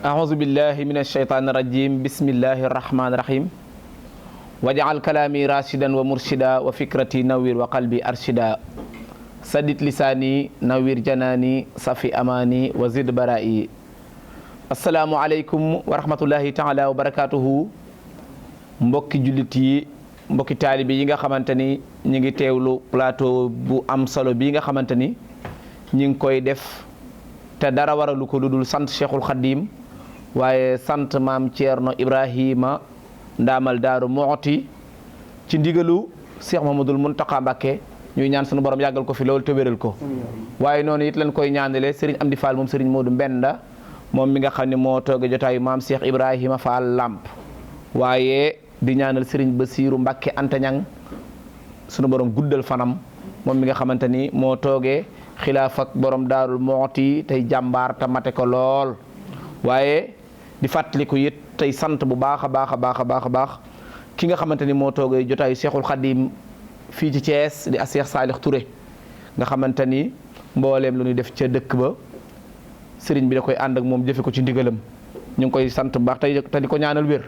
أعوذ بالله من الشيطان الرجيم بسم الله الرحمن الرحيم واجعل كلامي راشدا ومرشدا وفكرتي نوير وقلبي أرشدا سدد لساني نوير جناني صفي أماني وزد برائي السلام عليكم ورحمة الله تعالى وبركاته mbokki jullit yi mbokki taalibe yi nga xamante ni ñi ngi teewlu plateau bu am solo bi nga xamante ni ñi ngi koy def te dara waralu ko lu dul sant Cheikhul Khadim waaye sant maam Thierno Ibrahima ndaamal Daaru Muxti ci ndigalu Cheikh Mouhamadoul Mountakha Mbacké ñuy ñaan sunu borom yàggal ko fi loolu te wéral ko waaye noonu it lañ koy ñaanale Serigne Amdi Fall moom Serigne Modou Mbenda moom mi nga xam ne moo tooge jotaayu maam Cheikh Ibrahima Fall Lamp waaye di ñaanal Serigne Bassirou Mbacké Anta Ñang sunu borom guddal fanam moom mi nga xamante ni moo toogee xilaaf ak borom Daarul Muxti tey jàmbaar te mate ko lool waaye di fàttaliku it tey sant bu baax a baax a baax a baax a baax ki nga xamante ni moo toogee jotaayu Cheikhul Khadim fii ci Thiès di Cheikh Salih Touré nga xamante ni mbooleem lu ñuy def ca dëkk ba Serigne bi da koy ànd ak moom jëfe ko ci ndigalam ñu ngi koy sant bu baax te di ko ñaanal wér.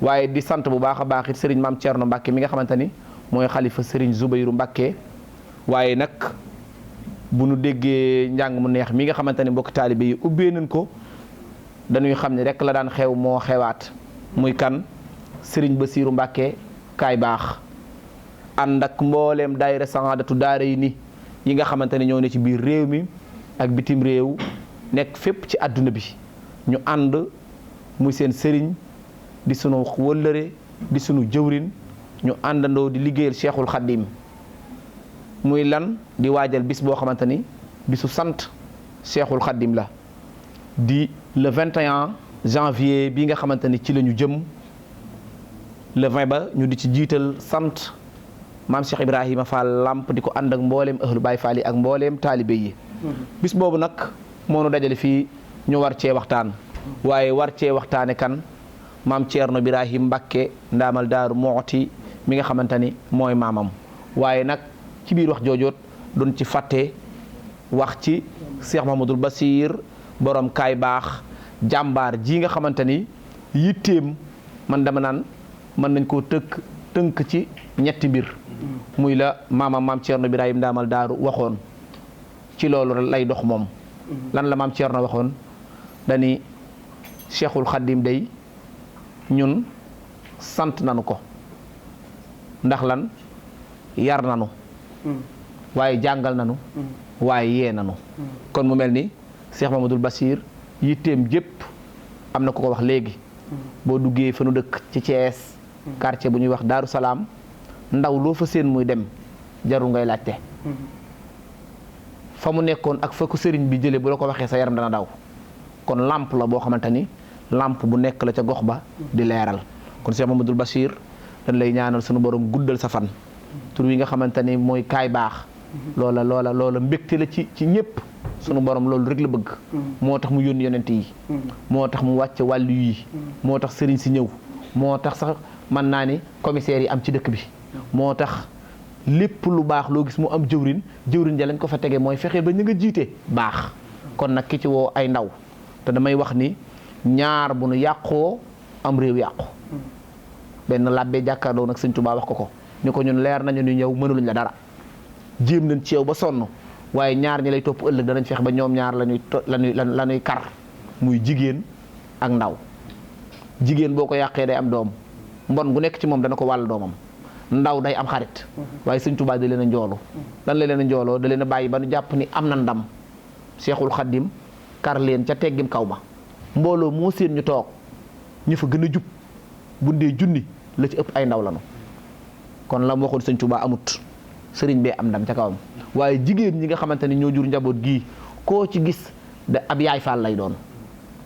waaye di sant bu baax a baax it Serigne Mame Thierno Mbacké mi nga xamante ni mooy xalifa Serigne Zoubayrou Mbacké waaye nag bu nu déggee njàng mu neex mi nga xamante ni mbokki taalibe yi ubbee nañ ko dañuy xam ne rek la daan xew moo xewaat muy kan Serigne Bassirou Mbacké kaay baax ànd ak mbooleem daayira Saadatu Daarayni yi nga xamante ne ñoo ne ci biir réew mi ak bitim réew nekk fépp ci àdduna bi ñu ànd muy seen sëriñ di sunu wëllëre di sunu jëwrin ñu àndandoo di liggéeyal Cheikhul Khadim muy lan di waajal bis boo xamante ni bisu sant Cheikhul Khadim la di le 21 janvier bi nga xamante ni ci la ñu jëm le 20 ba ñu di ci jiital sant maam Cheikh Ibrahima Fall Lamp di ko ànd ak mbooleem ahlu Baay Fall yi ak mbooleem taalibe yi bis boobu nag moo nu dajale fii ñu war cee waxtaan waaye war cee waxtaane kan maam Thierno Birahim Mbakke ndaamal Daaru Mooti mi nga xamante ni mooy maamam waaye nag ci biir wax joojoot doon ci fàtte wax ci Cheikh Mahamadul Basir borom kaay baax jàmbaar ji nga xamante ni yitteem man dama naan mën nañ koo tënk ci ñetti mbir muy la maam Thierno Birahim ndaamal Daaru waxoon ci loolu lay dox moom lan la maam Thierno waxoon dani Cheikhul Khadim day ñun sant nanu ko ndax lan yar nanu waaye jàngal nanu waaye yee nanu kon mu mel ni Cheikh Mamadou Bassir yitteem jépp am na ko ko wax léegi boo duggee fa nu dëkk ci Thiès quartier bu ñuy wax Daaru Salaam ndaw loo fa seen muy dem jarul ngay laajte fa mu nekkoon ak fa ko sëriñ bi jëlee bu la ko waxee sa yaram dana daw kon lamp la boo xamante ni lamp bu nekk la ca gox ba di leeral kon Cheikh Mamadou Bassir dañ lay ñaanal sunu borom guddal sa fan tur wi nga xamante ni mooy kaay baax loola mbégte la ci ñëpp sunu borom loolu rek la bëgg moo tax mu yónni yonent yi moo tax mu wàcce wàllu yi moo tax sëriñ si ñëw moo tax sax mën naa ni commissaire yi am ci dëkk bi moo tax lépp lu baax loo gis mu am jëwrin ja lañ ko fa tege mooy fexe ba ñu nga jiite baax kon nag ki ci woo ay ndaw te damay wax ni ñaar bu nu yàqoo am réew yàqu benn làbbee jàkkaarloo nag sëñ Tuubaa wax ko ni ko ñun leer nañu ni ñëw mënuluñ la dara jéem nañ ci yow ba sonn waaye ñaar ñi lay topp ëllëg danañ fexe ba ñoom ñaar lañuy kar muy jigéen ak ndaw jigéen boo ko yàqee day am doom mbon gu nekk ci moom dana ko wàll doomam ndaw day am xarit waaye sëñ Tuubaa da leen a njoolu lan la leen a njooloo da leen a bàyyi ba nu jàpp ni am na ndam Seexul Xaddim kar leen ca teggin kaw ma mbooloo moo seen ñu toog ñu fa gën a jub bu dee junni la ci ëpp ay ndaw lanu kon la mu waxoon sëñ Tuubaa amut sëriñ bee am ndam ca kawam waaye jigéen ñi nga xamante ni ñoo jur njaboot gii koo ci gis da ab yaay faal lay doon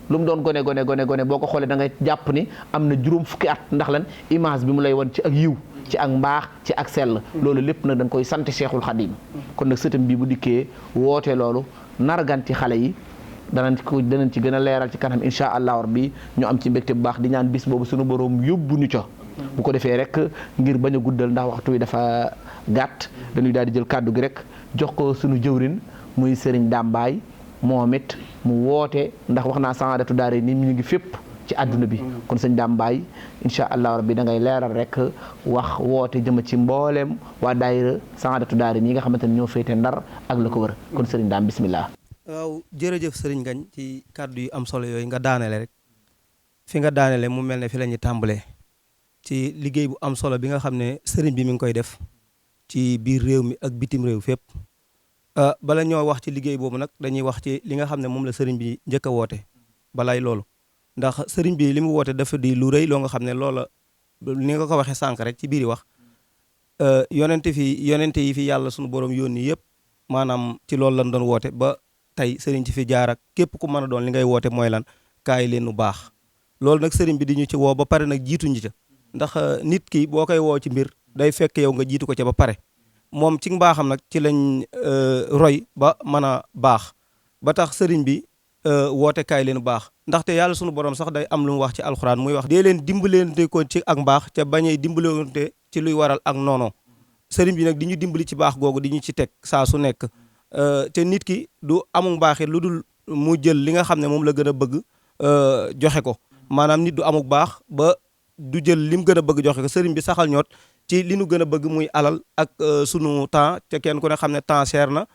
lu mu doon gone boo ko xoolee da ngay jàpp ni am na juróom fukki at ndax lan image bi mu lay won ci ak yiw ci ak mbaax ci ak sell loolu lépp nag dañ koy sant Cheikhul Khadim kon nag sëtam bi bu dikkee woote loolu narganti xale yi danañ ci gën a leeral ci kanam incha allah rabbi ñu am ci mbégte bu baax di ñaan bis boobu suñu borom yóbbu ñu ca bu ko defee rek ngir bañ a guddal ndax waxtu wi dafa gàtt dañuy daal di jël kàddu gi rek jox ko suñu jëwrin muy Serigne Dambaay moom it mu woote ndax wax naa Saadatu Daarayni ñu ngi fépp ci àdduna bi kon sëñ Dambaay incha allah rabbi da ngay leeral rek wax woote jëm ci mbooleem waa daayira Saadatu Daarayni yi nga xamante ne ñoo féete Ndar ak la ko wër kon Serigne Dame bismillah. waaw jërëjëf Serigne Ngagne ci kàddu yu am solo yooyu nga daanele rek fi nga daanele mu mel ne fi la ñuy tàmbalee ci liggéey bu am solo bi nga xam ne Serigne bi mi ngi koy def ci biir réew mi ak bitim réew fépp bala ñoo wax ci liggéey boobu nag dañuy wax ci li nga xam ne moom la Serigne bi njëkk a woote balay loolu ndax Serigne bi li mu woote dafa di lu rëy loo nga xam ne loola ni nga ko waxee sànq rek ci biir wax yonente yi fi yàlla sunu borom yónni yëpp maanaam ci loolu lañ doon woote ba tey Serigne ci fi jaar ak képp ku mën a doon li ngay woote mooy lan kaay leen nu baax loolu nag Serigne bi di ñu ci woo ba pare nag jiituñu ca ndax nit ki boo koy woo ci mbir day fekk yow nga jiitu ko ca ba pare moom ci mbaaxam nag ci lañ roy ba mën a baax ba tax Serigne bi woote kaay leen baax ndaxte yàlla sunu borom sax day am lu mu wax ci alxuraan muy wax dee leen dimbalante ko ci ak mbaax ca bañee dimbalante ci luy waral ak noono Serigne bi nag di ñu dimbali ci baax googu di ñu ci teg saa su nekk te nit ki du amul mbaaxit lu dul mu jël li nga xam ne moom la gën a bëgg joxe ko maanaam nit du amul baax ba du jël lim gën a bëgg joxe ko Serigne bi saxal ñoot ci li nu gën a bëgg muy alal ak sunu temps te kenn ku ne xam ne temps cher na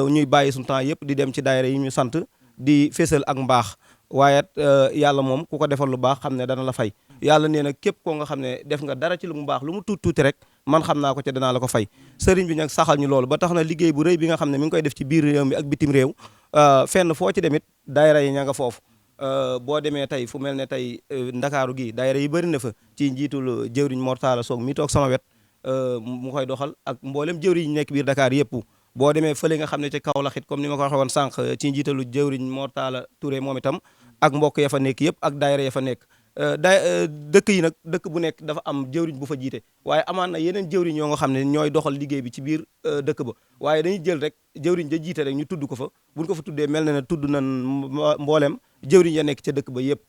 ñuy bàyyi sunu temps yëpp di dem ci daayira yi ñu sant di fésal ak mbaax waaye yàlla moom ku ko defal lu baax xam ne dana la fay yàlla nee na képp koo nga xam ne def nga dara ci lu mu baax lu mu tuuti rek man xam naa ko ca danaa la ko fay sëriñ bi nag saxal ñu loolu ba tax na liggéey bu rëy bi nga xam ne mi ngi koy def ci biir réew mi ak bitim réew fenn foo ci demit daayira yi ña nga foofu boo demee tey fu mel ne tey ndakaaru gi daayira yi bëri na fa ci njiitul jëwriñ Mortala Soog mi toog sama wet mu koy doxal ak mboolem jëwriñ yi nekk biir Dakar yëpp boo demee fële nga xam ne ci Kaolack it comme ni ma ko waxee woon sànq ci njiitalu jëwriñ Mortala Touré moom itam ak mbokk ya fa nekk yëpp ak daayira ya fa nekk dëkk yi nag dëkk bu nekk dafa am jëwriñ bu fa jiite waaye amaan na yeneen jëwriñ yoo nga xam ne ñooy doxal liggéey bi ci biir dëkk ba waaye dañuy jël rek jëwriñ ja jiite rek ñu tudd ko fa buñ ko fa tuddee mel na ne tudd nañ mboolem jëwriñ ya nekk ca dëkk ba yëpp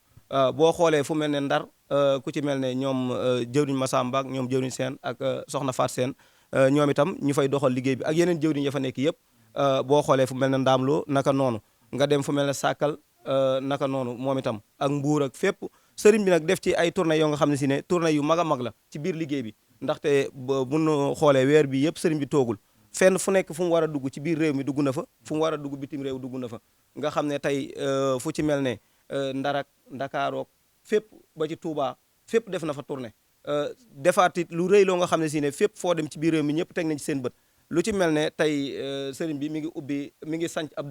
boo xoolee fu mel ne Ndar ku ci mel ne ñoom jëwriñ Massamba ak ñoom jëwriñ Seen ak soxna Faat Seen ñoom itam ñu fay doxal liggéey bi ak yeneen jëwriñ ya fa nekk yëpp boo xoolee fu mel ne Ndaamloo naka noonu nga dem fu mel ne Sàkkal naka noonu moom itam ak Mbuur ak fépp sëriñ bi nag def ci ay tournée yoo nga xam ne si ne tournée yu mag a mag la ci biir liggéey bi ndaxte bu nu xoolee weer bi yëpp sëriñ bi toogul fenn fu nekk fu mu war a dugg ci biir réew mi dugg na fa fu mu war a dugg bitim réew dugg na fa nga xam ne tey fu ci mel ne Ndarak Ndakaarook fépp ba ci Touba fépp def na fa tournée defaat it lu rëy loo nga xam ne si ne fépp foo dem ci biir réew mi ñëpp teg nañ ci seen bët lu ci mel ne tey sëriñ bi mi ngi sanc ab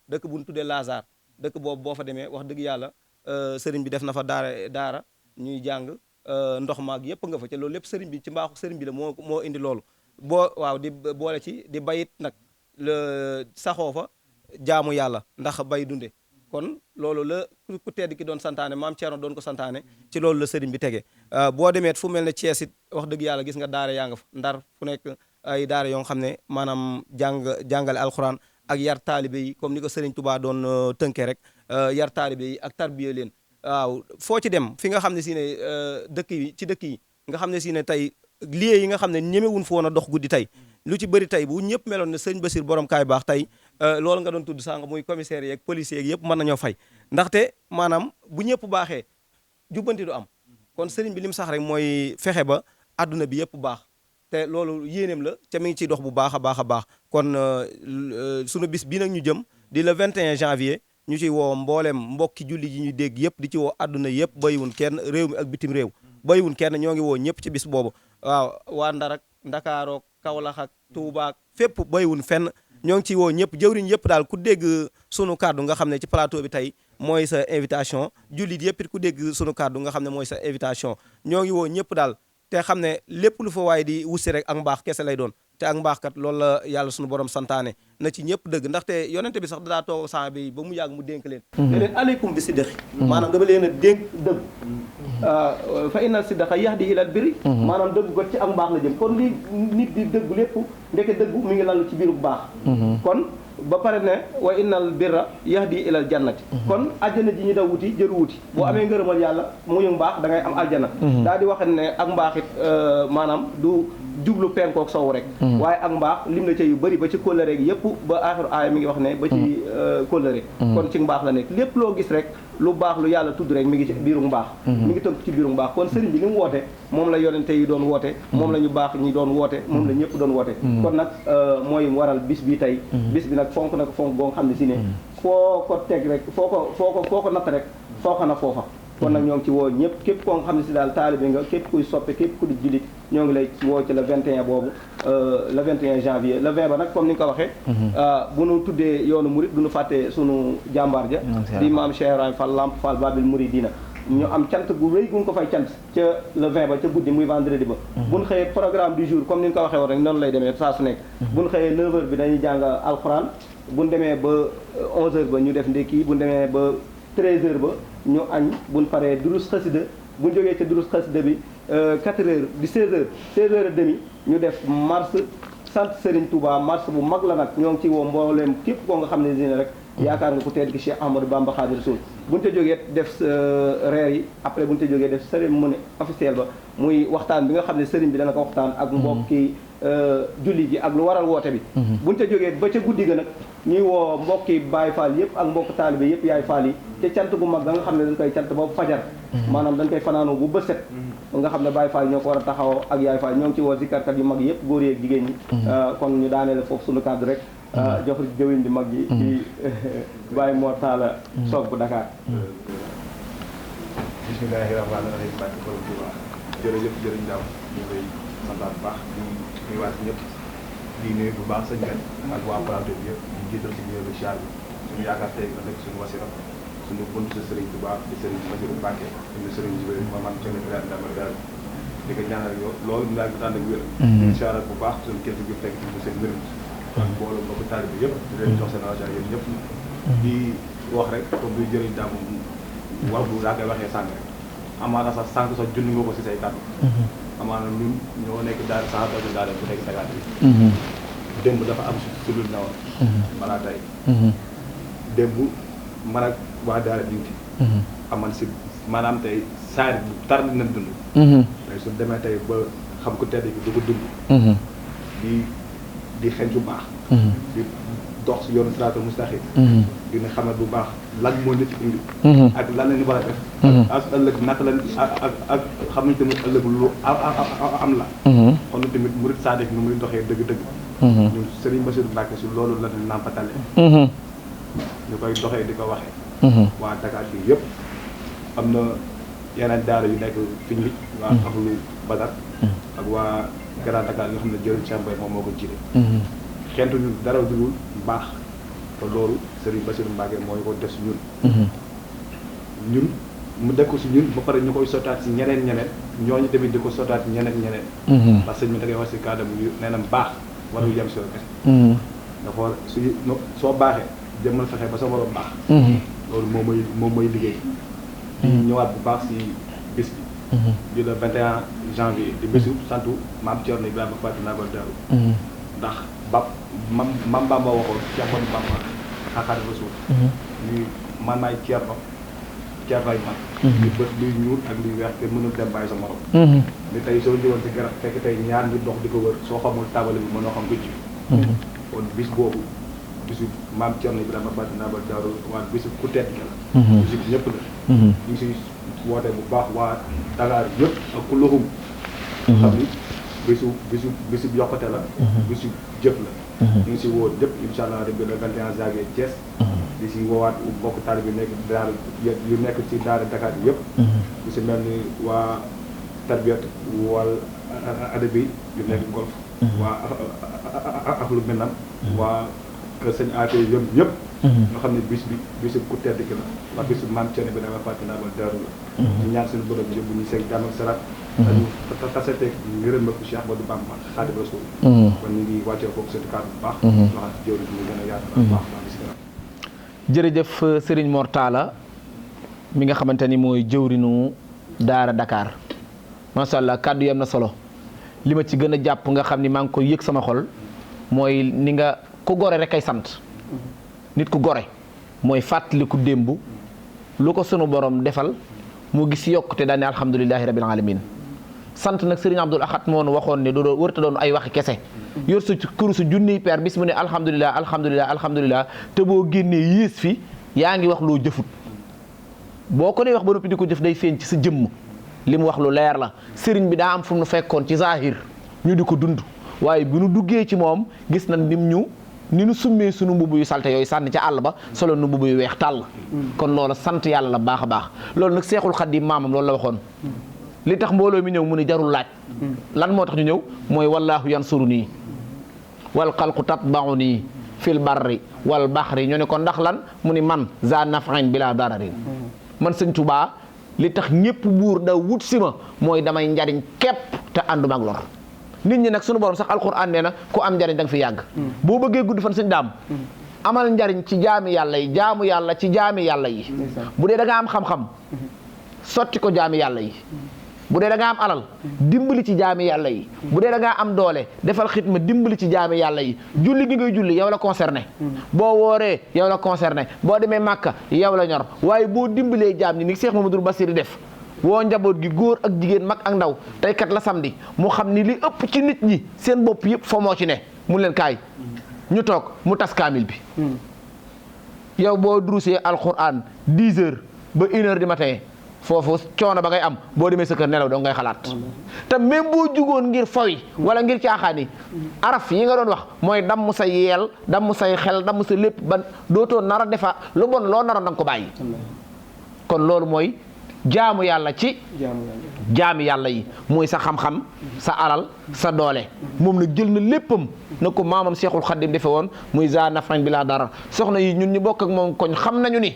dëkk bu ñu tuddee Lazare dëkk boobu boo fa demee wax dëgg yàlla sëriñ bi def na fa daara ñuy jàng ndox maag yëpp nga fa ca loolu lépp sëriñ bi ci mbaaxu sëriñ bi la moo indi loolu waaw di boole ci di bayit nag saxoo fa jaamu yàlla ndax bay dunde kon loolu la ku tedd ki doon santaane maam Thierno doon ko santaane ci loolu la sëriñ bi tege boo demeet fu mel ne Thiès it wax dëgg yàlla gis nga daara yaa nga fa Ndar fu nekk ay daara yoo xam ne maanaam jàngale alxuraan ak yar taalibe yi comme ni ko Serigne Touba doon tënkee rek yar taalibe yi ak tarbiye leen waaw foo ci dem fi nga xam ne si ne dëkk yi nga xam ne si ne tey lieu yi nga xam ne ñemewuñ fa woon a dox guddi tey lu ci bëri tey bu ñëpp meloon ne sëñ Basir borom kaay baax tey loolu nga doon tudd sànq muy commissaire yeeg policier yeeg yëpp mën nañoo fay ndaxte maanaam bu ñëpp baaxee jubbanti du am kon sëriñ bi li mu sax rek mooy fexe ba adduna bi yëpp baax te loolu yéeneem la ca mi ngi ciy dox bu baax a baax a baax kon sunu bis bii nag ñu jëm di le 21 janvier ñu ci woo mbooleem mbokki julli yi ñu dégg yëpp di ci woo adduna yëpp bayiwun kenn réew mi ak bitim réew bayiwun kenn ñoo ngi woo ñëpp ci bis boobu waaw waa Ndar ak Ndakaarook Kawlax ak Tuuba ak fépp bayiwun fenn ñoo ngi ciy woo ñëpp jëwriñ yëpp daal ku dégg sunu kàddu nga xam ne ci plateau bi tey mooy sa invitation jullit yëpp it ku dégg sunu kàddu nga xam ne mooy sa invitation ñoo ngi woo ñëpp daal te xam ne lépp lu fa waaye di wussi rek ak mbaax kese lay doon te ak mbaax kat loolu la yàlla sunu borom santaane na ci ñëpp dëgg ndaxte yonente bi sax dadaa toog sang bi ba mu yàgg mu dénk leen ne leen aleykum bi siddiqi maanaam dama leen a dénk dëgg fa inna siddaqa yahdi ilal birri maanaam dëgg got ci ak mbaax la jëm kon li nit di dëgg lépp ndeke dëggu mi ngi lalu ci biiru baax kon ba pare ne wa innal birra yahdi ilal jannati kon aljana ji ñu daw wuti jëru wuti boo amee ngërëmal yàlla muñu mbaax da ngay am aljana daal di wax ne ak mbaax it maanaam du jublu penkook sow rek waaye ak mbaax lim na ca yu bëri ba ci kóllëre gi yëpp ba aaxiru aaya mi ngi wax ne ba ci kóllëre kon ci mbaax la nekk lépp loo gis rek lu baax lu yàlla tudd rek mi ngi ci biiru mbaax mi ngi tënk ci biiru mbaax kon sëriñ bi li mu woote moom la yonente yi doon woote moom la ñu baax ñi doon woote moom la ñëpp doon woote kon nag mooy waral bis bi tey bis bi nag fonk na ko fonk boo nga xam ne si ne foo ko teg rek foo ko natt rek foo na foofa kon nag ñoo ngi ci woo ñëpp képp koo nga xam ne si daal taalibe nga képp kuy soppe képp ku di jullit ñoo ngi lay woo ci le 21 boobu le 21 janvier le 20 ba nag comme ni nga ko waxee bu nu tuddee yoonu murit du nu fàtte sunu jàmbaar ja di maam Cheikh Ibrahima Fall Lamp Fall Babil Mouridina ñu am cant gu rëy gu ñu ko fay cant ca le 20 ba ca guddi muy vendredi ba buñ xëyee programme du jour comme ni nga ko waxee woon rek noonu lay demee saa su nekk buñ xëyee 9h bi dañuy jàng alxuraan buñ demee ba 11h ba ñu def ndékki buñ demee ba 13h ba ñu añ buñ paree durus xasida buñ jógee ca durus xasida bi 4h di 16h ñu def marche sant Serigne Touba marche bu mag la nag ñoo ngi ci woo mbooleem képp koo nga xam ne dina rek yaakaar nga ku tedd ki Cheikh Ahmadou Bamba Khadir Rasoul buñu ca jógee def reer yi après buñu ca jógee def cérémonie officielle ba muy waxtaan bi nga xam ne sëriñ bi dana ko waxtaan ak mbokki julli ji ak lu waral woote bi buñu ca jógee ba ca guddi ga nag ñuy woo mbokki Baye Fall yëpp ak mbokk taalibe yëpp yaay Fall yi te cant gu mag da nga xam ne dañ koy cant boobu fajar maanaam dañ koy fanaanoo bu bët set nga xam ne Baye Fall ñoo ko war a taxawoo ak yaay Fall ñoo ngi ci woo zikarkat yu mag yëpp góor yi ak jigéen ñi kon ñu daaneel foofu suñu cadre rek jox jëwiñ di mag ji ci Baye Mor Talla Soog bu Dakar bismillahi rahmaani rahim barke borom Tuuba jërëjëf jërëjëf ñu koy santaat bu baax di nuyuwaat ñëpp di nuyu bu baax sëñ Gagne ak waa plateau bi yëpp di jiital si ñëw bi char bi suñu yaakaar tey ëllëg suñu wasira suñu bunt sa sëriñ bu baax di sëriñ Bassirou Mbacké suñu sëriñ Jibril maman Thierno Birame Dama daal di ko ñaanal yow loolu mu daal di tànn ak wér incha allah bu baax suñu kilifa gi fekk ci seen mbir ak mbooloo mbokku taalibe bi yëpp di leen jox seen agent yéen ñëpp di wax rek comme duy jëriñ daa moom wax bu daa koy waxee sànq rek amaana sax sànq sax junni nga ko si say kàddu amaana ñun ñoo nekk daal sax dootu daal bu nekk Dakar bi démb dafa am si lu nawoon balaa tey démb man ak waa daara ñu ngi aman si maanaam tey saari bu tar dina dund mais su demee tey ba xam ko tedd bi du ko dund di xeeñ bu baax di dox si yoonu siraatal mustaqim dina xamal bu baax lan moo nit ci indi ak lan la ñu war a def ak ëllëg naka la ak xam nañ tamit ëllëg lu am la kon tamit murid sadik nu muy doxee dëgg-dëgg ñun Serigne Bassirou Mbacké si loolu la ñu nàmpatale ñu koy doxee di ko waxee waa Dakar fii yëpp am na yeneen daara yu nekk fi ñu waa Ahlu Badar ak waa Grand Dakar yoo xam ne jëriñ Cheikh Mbaye moom moo ko jiite xentu ñu dara dugul baax te loolu Serigne Bassirou Mbacké mooy ko def si ñun mu def ko si ñun ba pare ñu koy sottaat si ñeneen ñooñu tamit di ko sottaat si ñeneen parce que ñu da ngay wax si cadre yu nee na baax warul yem si kese dafa war soo baaxee jëmmal fexe ba sa borom baax loolu moom mooy liggéey di ñëwaat bu baax si bis bi di le 21 janvier di bésu santu maam Thierno Ibrahima Faty Nagal Darou ndax mam Bamba waxoon ci Ahmadu Bamba Xaadimu Rasuul ni man maay Thiernoy man li bët luy ñuul ak luy weex te mënul dem bàyyi sa morom ni tey soo ñëwoon si garab fekk tey ñaar ñu dox di ko wër soo xamul tabale bi mënoo xam gëj kon bis boobu bisu maam Thierno Ibrahima Faty Nagal Darou waa bisu ku tedd la bisu ñëpp la ñu ngi si woote bu baax waa Dakar yëpp ak ku loxum xam ni bisu yokkute la bisu jëf la ñu ngi si woo ñëpp incha allah rek le 21 janvier Thiès di si woowaat mbokk taalibe yu nekk daara yu nekk ci daara Dakar yi yëpp di si mel ni waa tarbiyat wal adabi yu nekk golf waa Ahlu Minam waa kër sëñ Aate yëm ñëpp nga xam ne bisu ku tedd ki la waa bisu maam Thierno bi dama Faty Nagal Darou la ñu ñaan suñu borom yëpp ñu seeg jàmm ak salaat dañu taseteeg ngërëm ak Cheikh Ahmadou Bamba Xaadimu Rasuul kon ñu ngi wàccee foofu seen kàddu bu baax waxat jëwri ñu gën a yaatu bu baax baax si kanam jërëjëf Serigne Mor Talla mi nga xamante ni mooy jëwrinu daara Dakar macha allah kàddu yi am na solo li ma ci gën a jàpp nga xam ni maa ngi koy yëg sama xol mooy ni nga ku gore rek ay sant nit ku gore mooy fàttaliku démb lu ko sunu borom defal mu gis yokkute daane alhamdulilahi rabil alamin sant nag Serigne Abdoul Ahad moonu waxoon ne doo wërta doon ay waxi kese yor sa kurusu junniy peer bis mu ne alhamdulilah te boo génnee yées fi yaa ngi wax loo jëfut boo ko ne wax ba noppi di ko jëf day feeñ ci sa jëmm li mu wax lu leer la Serigne bi daa am fu mu fekkoon ci zahir ñu di ko dund waaye bi nu duggee ci moom gis na ni nu summee sunu mbubb yu salte yooyu sànni ca àll ba solo nu mbubb yu weex tàll kon loolu sant yàlla la baax a baax loolu nag Seexul Xadiim maamam loolu la waxoon li tax mbooloo mi ñëw mu ne jarul laaj lan moo tax ñu ñëw mooy wallaahu yansuruni wal xalqu tatbauni fil barri wal baxri ñu ne ko ndax lan mu ni man za naf'in bila dararin man sëñ Tuubaa li tax ñëpp buur da wut si ma mooy damay njariñ képp te ànduma ak lor nit ñi nag sunu borom sax alquran nee na ku am njariñ da nga fi yàgg boo bëggee gudd fan sëñ daam amal njariñ ci jaami yàlla yi jaamu yàlla ci jaami yàlla yi bu dee da nga am xam-xam sotti ko jaami yàlla yi bu dee da nga am alal dimbali ci jaami yàlla yi bu dee da ngaa am doole defal xitma dimbali ci jaami yàlla yi julli gi ngay julli yow la concerné boo wooree yow la concerné boo demee Màkka yow la ñor waaye boo dimbalee jaam ñi ni Cheikh Mamadou Bassir def woo njaboot gi góor ak jigéen mag ak ndaw tey kat la samedi mu xam ni li ëpp ci nit ñi seen bopp yëpp fa moo ci ne mu leen kaay ñu toog mu tas kaamil bi yow boo drusee alquran 10 heures ba 1 heure du matin foofu coono ba ngay am boo demee sa kër nelaw doo ngay xalaat te même boo jugoon ngir fawi wala ngir caaxaani araf yi nga doon wax mooy damm sa yeel damm say xel damm sa lépp ban dootoo nar a defa lu bon loo naroon da nga ko bàyyi kon loolu mooy jaamu yàlla ci jaami yàlla yi mooy sa xam-xam sa alal sa doole moom nag jël na léppam na ko maamam Seexul Xaddim defe woon muy za nafan bi laa dara soxna yi ñun ñu bokk ak moom koñ xam nañu ni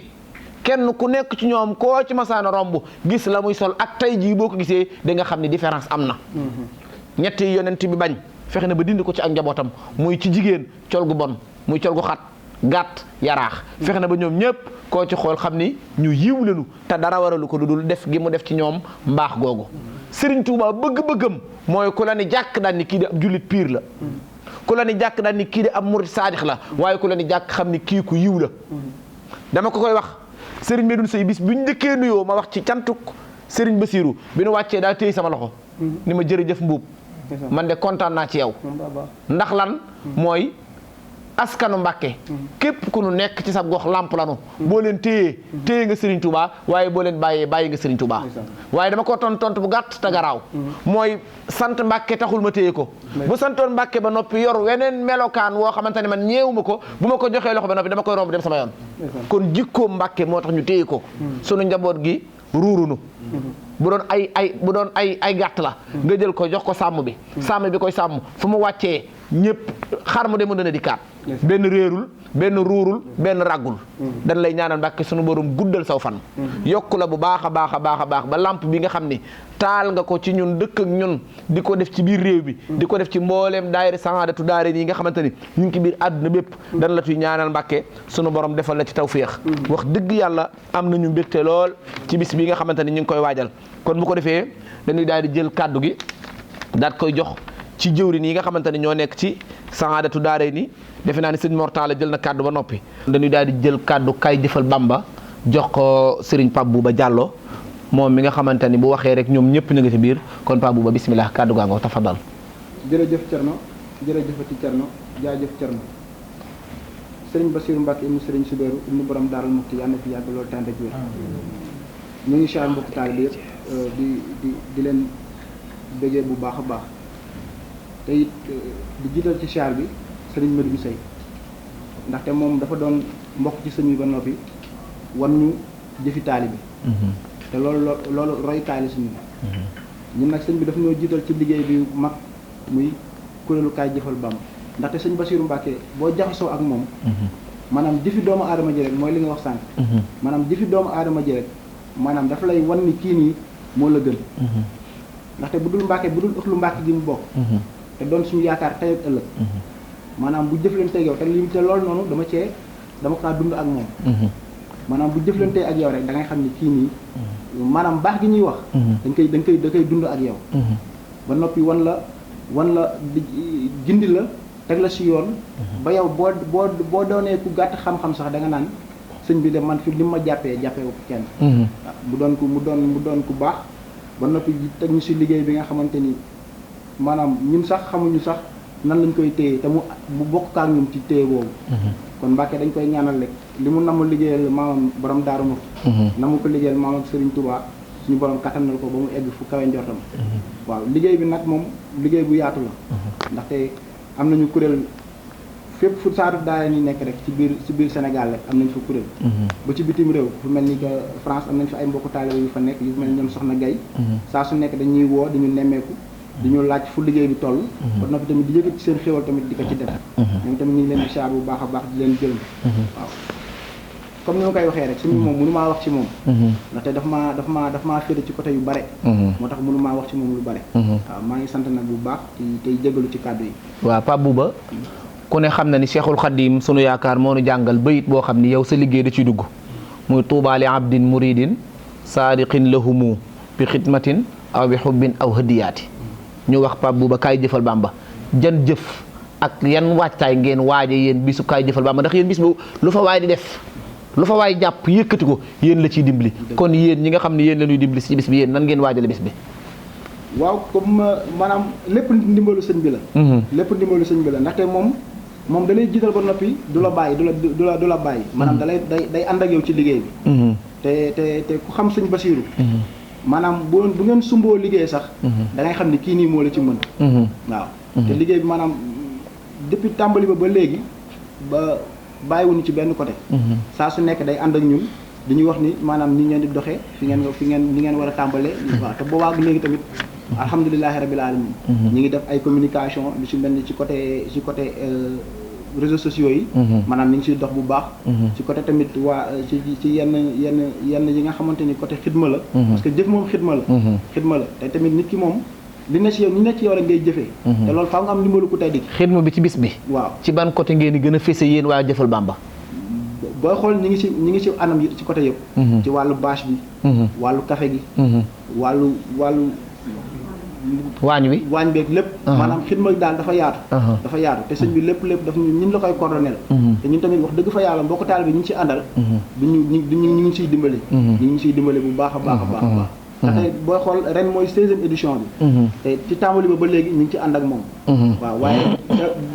kenn ku nekk ci ñoom koo ci masaana romb gis la muy sol ak tey jii boo ko gisee da nga xam ni différence am na ñetti yonent bi bañ fexe na ba dindi ko ci ak njabootam muy ci jigéen col gu bon muy col gu xat gàtt yaraax fexe na ba ñoom ñëpp koo ci xool xam ni ñu yiw lenu te dara waralu ko lu dul def gi mu def ci ñoom mbaax googu Serigne Touba bëgg-bëggam mooy ku la ni jàkk daan ni kii de ab jullit piir la ku la ni jàkk daan ni kii de ab murid saadix la waaye ku la ni jàkk xam ni kii ku yiw la dama ko koy wax Serigne Medoune Seye bis bu ñu njëkkee nuyoo ma wax ci cantuk Serigne Bassirou bi nu wàccee daal téye sama loxo ni ma jërëjëf mbuub man de kontaan naa ci yow ndax lan mooy askanu Mbàkke képp ku nu nekk ci sa gox lamp lanu boo leen téye nga Serigne Touba waaye boo leen bàyyi nga Serigne Touba waaye dama ko tontu bu gàtt te garaaw mooy sant Mbàkke taxul ma téye ko bu santoon Mbàkke ba noppi yor weneen melokaan woo xamante ne man ñeewuma ko bu ma ko joxee loxo ba noppi dama koy romb dem sama yoon kon jikkoom Mbàkke moo tax ñu téye ko sunu njaboot gi ruurunu bu doon ay gàtt la nga jël ko jox ko sàmm bi koy sàmm fu mu wàccee ñëpp xar mu demoon dana di kaat benn réerul benn ruurul benn raggul dañ lay ñaanal Mbàkke sunu borom guddal saw fan yokku la bu baax a baax a baax a baax ba lamp bi nga xam ni taal nga ko ci ñun dëkk ak ñun di ko def ci biir réew bi di ko def ci mbooleem daayira Sahaadatu Daarayni yi nga xamante ni ñu ngi ci biir àdduna bépp dañ la tuy ñaanal Mbàkke sunu borom defal la ci tawféex wax dëgg yàlla am nañu mbégte lool ci bis bi nga xamante ni ñu ngi koy waajal kon bu ko defee dañuy daal di jël kàddu gi daat koy jox ci jëwriñ yi nga xamante ni ñoo nekk ci Sahaadatu Daarayni defe naa ni sëñ Mor Talla jël na kàddu ba noppi dañuy daal di jël kàddu kay jëfal Bamba jox ko Serigne Pape Bouba Diallo moom mi nga xamante ni bu waxee rek ñoom ñëpp ñu ngi ci biir kon Pape Bouba bismillah kàddu gaa nga tafadal jërëjëf Thierno jërëjëfati Thierno jaajëf Thierno Serigne Bassirou Mbacke ibnu Serigne Soubérou ibnu borom Daarul Muxti yàlla na fi yàgg loolu tànn ak wér ñu ngi siyaar mbokk taal bi yëpp di leen bëggee bu baax a baax te it di jiital ci siyaar bi Serigne Medoune Seye ndaxte moom dafa doon mbokk ci sëñ bi ba noppi wan ñu jëfi taali bi te loolu royukaay la suñu ñun nag sëñ bi dafa ñoo jiital ci liggéey bi mag muy kuréelu kaay jëfal Bamba ndaxte sëñ Bassirou Mbacke boo jaxasoo ak moom maanaam jëfi doomu aadama ji rek mooy li nga wax sànq maanaam jëfi doomu aadama ji rek maanaam dafa lay wan ni kii nii moo la gën ndaxte bu dul ëxlu Mbacke gi mu bokk te doon suñu yaakaar tey ak ëllëg maanaam bu jëflantee ak yow te loolu noonu dama kaa dund ak moom maanaam bu jëflantee ak yow rek da ngay xam ni kii nii maanaam baax gi ñuy wax da koy dund ak yow ba noppi wan la gindi la teg la si yoon ba yow boo doonee ku gàtt xam-xam sax da nga naan sëñ bi de man fi li ma jàppee ko kenn mu doon ku baax ba noppi teg ñu si liggéey bi nga xamante ni maanaam ñun sax xamuñu sax nan lañ koy téye te mu bokk ak ñun ci téye boobu kon Mbacke dañ koy ñaanal rek li mu namu liggéeyal maamam borom Daaru Muxti namu ko liggéeyal maamam Serigne Touba suñu borom kattanal ko ba mu egg fu kawe njortam waaw liggéey bi nag moom liggéey bu yaatu la ndaxte am nañu kuréel fépp fu Sahaadatu Daarayni nekk rek ci biir Sénégal rek am nañ fa kuréel ba ci bitim réew fu mel ni que France am nañ fa ay mbokku taalibe yu fa nekk yu mel ni ñoom Soxna Gaye saa su nekk dañuy woo dañu nemmeeku diñu laaj fu liggéey bi toll ba noppi tamit di yëkkati seen xéwal tamit di ko ci def ñoom tamit ñu ngi leen di siyaar bu baax a baax di leen gërëm waaw comme ni ma koy waxee rek suñu moom mënu maa wax ci moom ndaxte daf maa féete ci côté yu bare moo tax mënu maa wax ci moom lu bare waaw maa ngi sant nag bu baax tey jégalu ci kàddu yi waaw Pape Bouba ku ne xam na ni Cheikhul Khadim sunu yaakaar moo nu jàngal bayit boo xam ni yow sa liggéey da ciy dugg muy tuuba li abdin muridin saadiqin lahumu bi xidmatin aw bi xubbin aw hadiyaati ñu wax Pape Bouba kaay jëfal Bamba jan jëf ak yan waajtaay ngeen waaje yéen bisu kaay jëfal Bamba ndax yéen bis bu lu fa waay di def lu fa waay jàpp yëkkati ko yéen la ciy dimbali kon yéen ñi nga xam ne yéen la ñuy dimbali ci bis bi yéen nan ngeen waajale bis bi waaw comme maanaam lépp ndimbalu sëñ bi la ndaxte moom da lay jiital ba noppi du la bàyyi du la bàyyi maanaam day ànd ak yow ci liggéey bi te ku xam sëñ Bassirou maanaam bu ngeen sumboo liggéey sax da ngay xam ne kii nii moo la ci mën waaw te liggéey bi maanaam depuis tàmbali ba léegi ba bàyyiwuñu ci benn côté saa su nekk day ànd ak ñun di ñu wax ni maanaam ni ngeen di doxee fi ngeen ni ngeen war a tàmbalee waaw te boobaag léegi tamit alhamdulilahi rabil alamin ñi ngi def ay communication lu ci mel ni ci côté réseaux sociaux yi maanaam ni ngi siy dox bu baax ci côté tamit ci yenn yi nga xamante ni côté xidma la parce que jëf moom xidma la te tamit nit ki moom li ne ci yow ni ne ci yow rek ngay jëfee te loolu faaw nga am ndimbalu ku tey dik xidma bi ci bis bi waaw ci ban côté ngeen di gën a fese yéen waa Jëfal Bamba booy xool ñi ngi ci anam yi ci côté yëpp ci wàllu bâche bi wàllu café gi wàllu waañ beeg lépp maanaam xidma daal dafa yaatu te sëñ bi lépp daf ñun la koy coordonné te ñun tamit wax dëgg fa yàlla mbokk taal bi ñu ngi ci àndal ñu ngi siy dimbale ñu ngi siy dimbale bu baax a baax a baax a baax ndaxte booy xool ren mooy 16e édition bi te ci tàmbali ba léegi ñu ngi ci ànd ak moom waaw waaye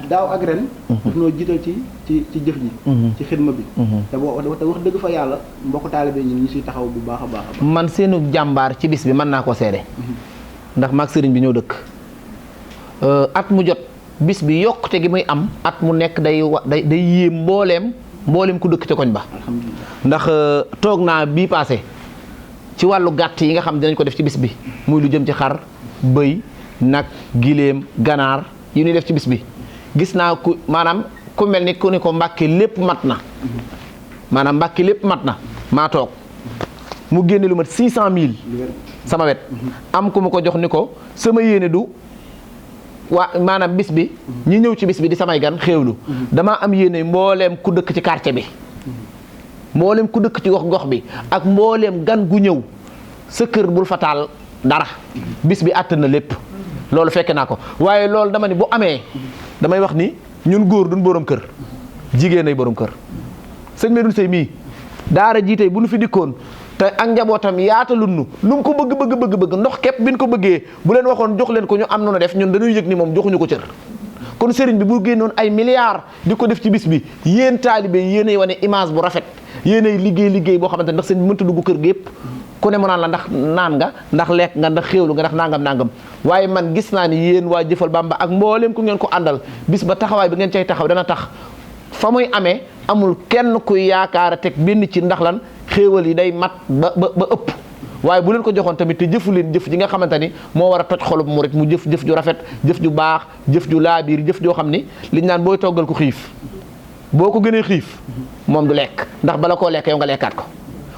daaw ak ren daf noo jiital ci jëf ji ci xidma bi te wax dëgg fa yàlla mbokk taal bi ñu ngi siy taxaw bu baax a baax a baax man seenu jàmbaar ci bis bi mën naa ko seede ndax maag sëriñ bi ñoo dëkk at mu jot bis bi yokkute gi muy am at mu nekk day yéem mbooleem ku dëkk ca koñ ba ndax toog naa bii passé ci wàllu gàtt yi nga xam dinañ ko def ci bis bi muy lu jëm ci xar bëy nag giléem ganaar yi ñuy def ci bis bi gis naa maanaam ku mel ni ku ni ko Mbàkke lépp mat na maanaam Mbàkke lépp mat na maa toog mu génne lu mat 600 000 sama wet am ku ma ko jox ni ko sama yéene du maanaam bis bi ñi ñëw ci bis bi di samay gan xéewlu damaa am yéene mbooleem ku dëkk ci quartier bi mbooleem ku dëkk ci gox bi ak mbooleem gan gu ñëw sa kër bul fa taal dara bis bi àtt na lépp loolu fekke naa ko waaye loolu dama ni bu amee damay wax ni ñun góor duñ borom kër jigéen ay borom kër sëñ Medoune Seye mii daara jiite bu nu fi dikkoon te ak njabootam yaatalun nu lu mu ko bëgg ndox képp bi ñu ko bëggee bu leen waxoon jox leen ko ñu am noonu def ñun dañuy yëg ni moom joxuñu ko cër kon sëriñ bi bu génnoon ay milliards di ko def ci bis bi yéen taalibe yéenay wane image bu rafet yéenay liggéey boo xamante ne ndax sëñ bi mënta dugg kër gi yëpp ku ne mu naan la ndax naan nga ndax lekk nga ndax xéewlu nga ndax nangam waaye man gis naa ni yéen waa Jëfal Bamba ak mbooleem ku ngeen ko àndal bis ba taxawaay bi ngeen cay taxaw dana tax fa muy amee amul kenn kuy yaakaar a teg benn ci ndax lan xéewal yi day mat ba ëpp waaye bu leen ko joxoon tamit te jëfu leen jëf ji nga xamante ni moo war a toj xolub murit mu jëf ju rafet jëf ju baax jëf ju laabiir jëf joo xam ni liñ naan booy toggal ko xiif boo ko gënee xiif moom du lekk ndax bala koo lekk yow nga lekkaat ko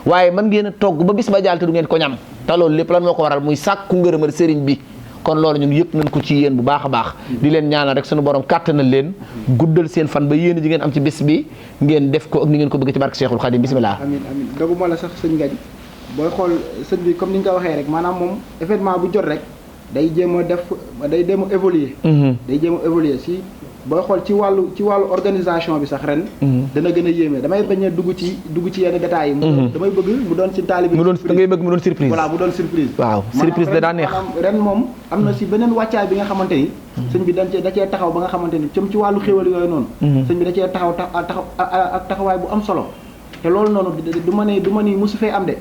waaye mën ngeen a togg ba bis ba jaal te du ngeen ko ñam te loolu lépp lan moo ko waral muy sàkku ngërëmal sëriñ bi kon loolu ñun yëpp nañ ko ci yéen bu baax a baax di leen ñaanal rek suñu borom kàttanal leen guddal seen fan ba yéen ji ngeen am ci bis bi ngeen def ko ak ni ngeen ko bëgg ci barke Cheikhul Khadim bismillah amiin doguma la sax sëñ Ngañ booy xool sëñ bi comme ni nga ko waxee rek maanaam moom événement bu jot rek day jéem a évoluer day jéem a évoluer si booy xool ci wàllu organisation bi sax ren dana gën a yéeme damay bañ a dugg ci yenn détails yi damay bëgg mu doon ci taalibe da ngay bëgg mu doon surprise voilà mu doon surprise waaw surprise da daa neex ren moom am na si beneen wàccaay bi nga xamante ni sëñ bi da cee taxaw ba nga xamante ni ci wàllu xéwal yooyu noonu sëñ bi da cee taxaw ak taxawaay bu am solo te loolu noonu du ma ni mosu fee am de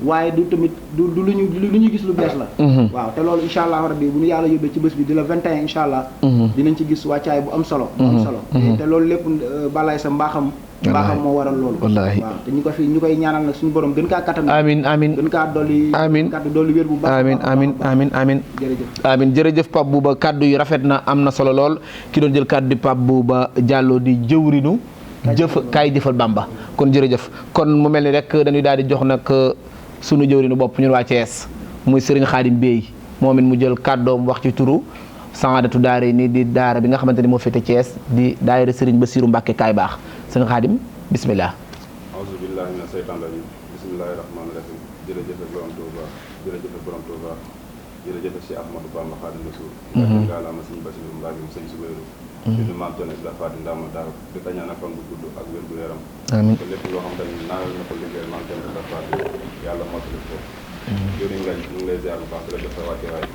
waaye du tamit du lu ñu gis lu bees la waaw te loolu incha allah rabbi bu ñu yàlla yóbbee ci bés bi di la 21 incha allah dinañ ci gis wàccaay bu am solo te loolu lépp balaay sa mbaaxam moo waral loolu waaw te ñu koy ñaanal na suñu borom gën kaa kattan amiin gën kaa dolli wér bu baax amiin jërëjëf Pape Bouba kaddu yi rafet na am na solo lool ki doon jël kaddu di Pape Bouba Diallo di jëwrinu kaay Jëfal Bamba kon jërëjëf kon mu mel ni rek dañuy daal di jox nag sunu jëwriñu bopp ñun waa Thiès muy Serigne Khadim Bey moom it mu jël kàddoom wax ci turu Saadatu daara ni di daara bi nga xamante ni moo féete Thiès di daayira Serigne Bassirou Mbacké kaay baax Serigne Khadim bismillah auzu billahi mina seytaan rajim bismillahi rahmaani rahim jërëjëf borom Touba jërëjëf Cheikh Ahmadou Bamba Khadim Rasoul ngaalama Serigne Bassirou Mbacké Serigne Soubeyrou di maam Jon la Fatou Ndama Daaw di ko ñaanal fan bu gudd ak wér gu yaram amiin te lépp loo xam tamit naanal na ko liggéey maam Jon la Fatou yàlla mottali ko jëriñ nga ñu ngi lay ziar bu baax di la def sa wàcce waay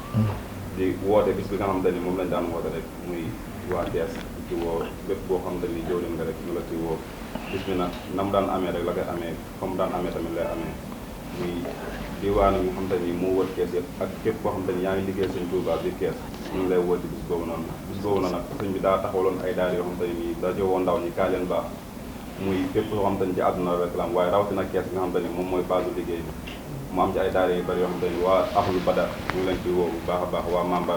di woote bis bi nga xam te ni moom lañ daan woote rek muy waa Thiès ci woo bépp boo xam te ni jëwriñ nga rek ñu la ci woo bis bi nag na mu daan amee rek la koy amee fa mu daan amee tamit lay amee muy diwaan yi nga xam te ni moo wër Thiès yëpp ak képp koo xam te ni yaa ngi liggéey Sëñ Touba biir Thiès ñu ngi lay woo ci bis boobu noonu bis boobu noonu nag sëñ bi daa taxawaloon ay daara yoo xam te ni nii daa jowoo ndaw ñi kaa leen baax muy fépp loo xam te ni ci àdduna rek la am waaye rawatina Kees nga xam te ni moom mooy base bu liggéey bi mu am ci ay daara yu bëri yoo xam te ni waa ahlu badar ñu ngi leen ci woo bu baax a baax waa Mamba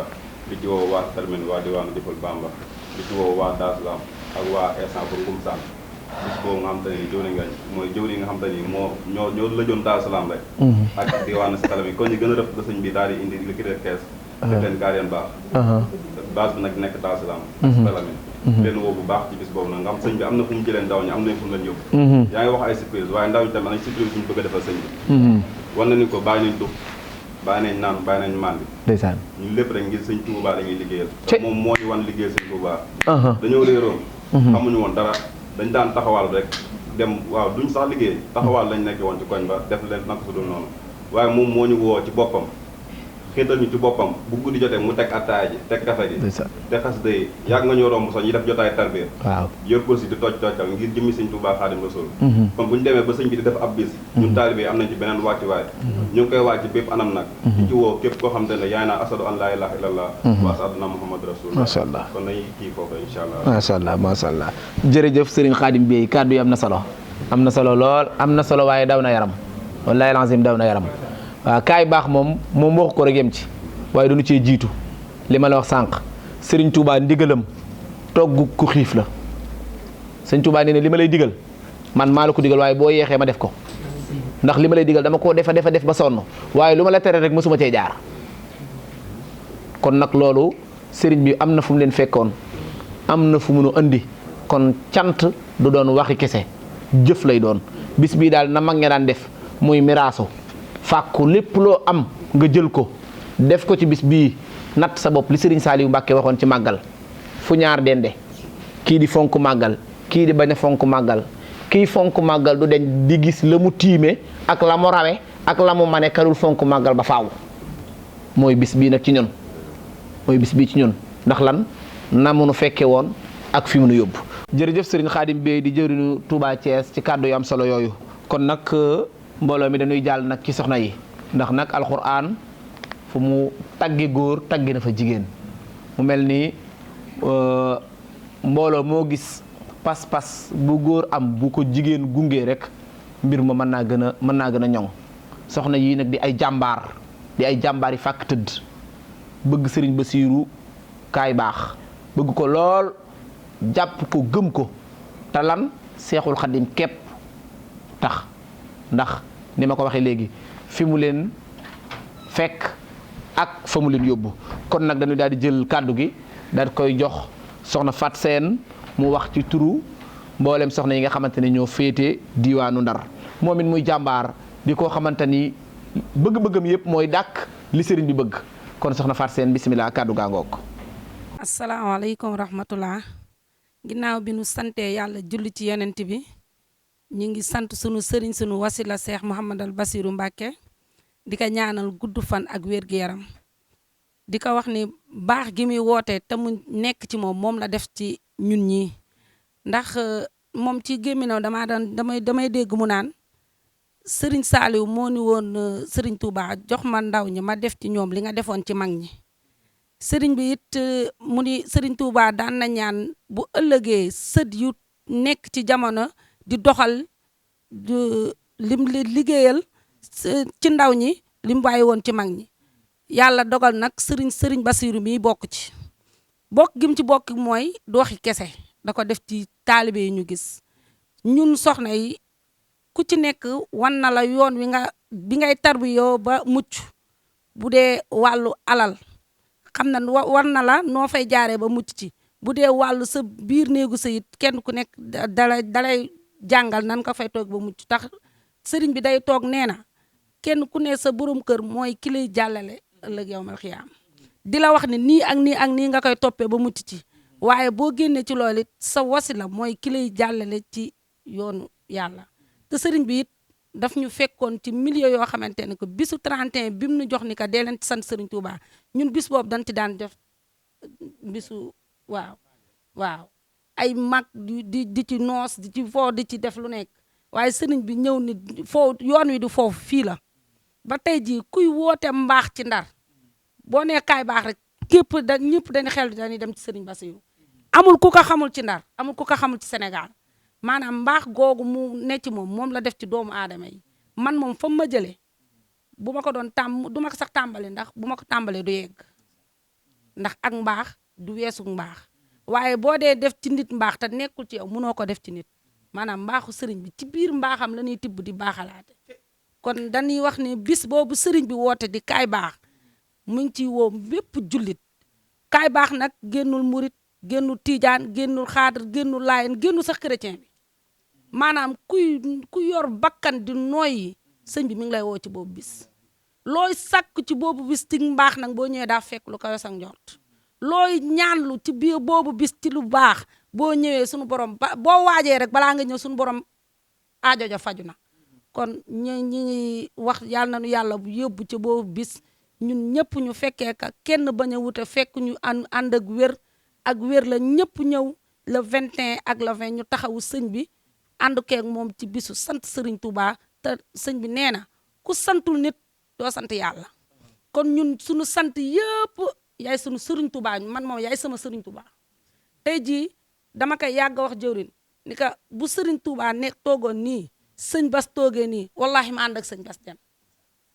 di ci woo waa Salmen waa diwaanu Diful Bamba di ci woo waa Daaslam ak waa Esan pour Ngumsaan bis boobu nga xam te ni jëwri nga mooy jëwri nga xam te ni ñoo lëjoon Daasalaam rek ak diwaanu si xalam yi kon ñu gën a rëf da sëñ bi daal di indi li ki def Kees def leen gaareen baax base bi nag nekk Daasalaam Salamin leen woo bu baax ci bis boobu nag nga xam sëñ bi am na fu mu jëlee ndaw ñi am na fu mu leen yóbbu yaa ngi wax ay surprise waaye ndaw ñi tamit ay surprise bu ñu bëgg a defal sëñ bi wan na ni ko bàyyi nañ dux bàyyi nañ naan bàyyi nañ mandi ndeysaan ñun lépp rek ngir sëñ Touba dañuy liggéeyal te moom moo ñu wan liggéeyal sëñ Touba dañoo réeroon xamuñu woon dara dañ daan taxawal rek dem waaw duñ sax liggéey taxawal lañ nekk woon ci koñ ba def leen naka su dul noonu waaye moom moo ñu woo ci boppam xiital ñu ci boppam bu guddi jotee mu teg attaaya ji teg kafe gi te xas day yàgg nga ñoo romb sax ñi def jotaay tarbiya waaw yor kursi di toj tojtal ngir jëmmi sëñ Touba Xaadim Rasul kon bu ñu demee ba sëñ bi di def ab bis ñun taalibe yi am nañ ci beneen wàccuwaay ñu ngi koy wàcc bépp anam nag di ci woo képp koo xam te ne yaay naa asadu an laa ilaaha illallah wa asadu na Muhammad Rasul macha allah kon nañ kii foofu incha allah macha allah macha allah jërëjëf Serigne Khadim Bey kàddu yi am na solo lool am na solo waaye daw na yaram wallaahi lazim daw na yaram waaw kaay baax moom wax ko rek yem ci waaye dañu cee jiitu li ma la wax sànq Serigne Touba ndigalam togg ku xiif la Serigne Touba nee na li ma lay digal man maa la ko digal waaye boo yeexee ma def ko ndax li ma lay digal dama koo def ba sonn waaye lu ma la tere rek mësuma cee jaar kon nag loolu Serigne bi am na fu mu leen fekkoon am na fu mu nu andi kon cant du doon waxi kese jëf lay doon bis bii daal na mag ña daan def muy miraasu fàkku lépp loo am nga jël ko def ko ci bis bii natt sa bopp li Serigne Saliou Mbacke waxoon ci màggal fu ñaar dende kii di fonk màggal kii di bañ a fonk màggal kii fonk màggal du deñ di gis la mu tiime ak la mu rawe ak la mu mane karul fonk màggal ba faaw mooy bis bii nag ci ñun mooy bis bii ci ñun ndax lan na mu nu fekke woon ak fi mu nu yóbbu. jërëjëf Serigne Khadim Bey di jëriñu Touba Thiès ci kàddu yu am solo yooyu kon nag mbooloo mi dañuy jàll nag ci soxna yi ndax nag alxuraan fu mu tagge góor tagge na fa jigéen mu mel ni mbooloo moo gis pas-pas bu góor am bu ko jigéen gungee rek mbir ma mën naa gën a ñoŋ soxna yii nag di ay jàmbaar yi fàkk tëdd bëgg Serigne Bassirou kaay baax bëgg ko lool jàpp ko gëm ko te lan Seexul Xadim képp tax ndax ni ma ko waxee léegi fi mu leen fekk ak fa mu leen yóbbu kon nag dañu daal di jël kàddu gi daal di koy jox soxna Fat Seen mu wax ci turu mboolem soxna yi nga xamante ne ñoo féete diwaanu Ndar moom it muy jàmbaar di koo xamante ni bëgg-bëggam yëpp mooy dàkk li sëriñ bi bëgg kon soxna Fat Seen bisimilah kàddu gaa ngoog. asalaamaaleykum wa rahmatullah ginnaaw bi nu santee yàlla julli ci yonent bi ñu ngi sant sunu sëriñ sunu wasila Seex Muhammadal Basiru Mbàkke di ko ñaanal gudd fan ak wér-gu-yaram di ko wax ni baax gi muy woote te mu nekk ci moom la def ci ñun ñi ndax moom ci gémminam damay dégg mu naan sëriñ Saaliw moo ni woon sëriñ Touba jox ma ndaw ñi ma def ci ñoom li nga defoon ci mag ñi sëriñ bi it mu ni sëriñ Touba daan na ñaan bu ëllëgee sët yu nekk ci jamono di doxal lim liggéeyal ci ndaw ñi lim bàyyi woon ci mag ñi yàlla dogal nag sëriñ Basiru mi bokk ci bokk gim ci bokk mooy du waxi kese da ko def ci taalibe yi ñu gis ñun soxna yi ku ci nekk wan na la yoon bi ngay tarbiyoo ba mucc bu dee wàllu alal xam na war na la noo fay jaaree ba mucc ci bu dee wàllu sa biir néegu sa it kenn ku nekk dalay jàngal nan ko fay toog ba mucc tax sëriñ bi day toog nee na kenn ku ne sa borom kër mooy ki lay jàllale ëllëg yawmal xiyaam di la wax ni nii ak nii ak nii nga koy toppee ba mucc ci waaye boo génnee ci loolu it sa wasila mooy ki lay jàllale ci yoonu yàlla te sëriñ bi it daf ñu fekkoon ci milieu yoo xamante ne que bisu 31 bi mu nu jox ni que dee leen sant sëriñ Touba ñun bis boobu dañ ci daan def bisu waaw ay mag di ci noos di ci foo di ci def lu nekk waaye sëriñ bi ñëw ni foo yoon wi du foofu fii la ba tey jii kuy woote mbaax ci Ndar boo nee kaay baax rek ñëpp dañu xel dañuy dem ci sëriñ Bassirou amul ku ko xamul ci Ndar amul ku ko xamul ci Sénégal maanaam mbaax googu mu ne ci moom la def ci doomu aadama yi man moom fa ma jëlee bu ma ko doon du ma ko sax tàmbali ndax bu ma ko tàmbalee du yegg ndax ak mbaax du weesu mbaax waaye boo dee def ci nit mbaax te nekkul ci yow mënoo ko def ci nit maanaam mbaaxu sëriñ bi ci biir mbaaxam la ñuy tibb di baaxalaate kon dañuy wax ne bis boobu sëriñ bi woote di kaay baax mu ngi ciy woo bépp jullit kaay baax nag génnul murit génnul tiijaan génnul xaadar génnul laayen génnul sax chrétien bi maanaam ku yor bakkan di nooyi sëñ bi mi ngi lay woo ci boobu bis looy sàkk ci boobu bis ci mbaax nag boo ñëwee daa fekk lu kawe sa njort looy ñaanlu ci biir boobu bis ci lu baax boo ñëwee suñu borom boo waajee rek balaa nga ñëw suñu borom aajo ja faju na kon ñi ngi wax yàlla na nu yàlla yóbbu ci boobu bis ñun ñëpp ñu fekkee ka kenn bañ a wute fekk ñu ànd ak wér la ñëpp ñëw le 21 ak le 20 ñu taxawu sëñ bi ànd keeg moom ci bisu sant Serigne Touba te sëñ bi nee na ku santul nit doo sant yàlla kon ñun suñu sant yëpp yaay sunu Serigne Touba man moom yaay sama Serigne Touba tey jii dama koy yàgg wax jëwrin ni ka bu Serigne Touba nekk toogoon nii sëñ Bas toogee nii wallahi ma ànd ak sëñ Bas dem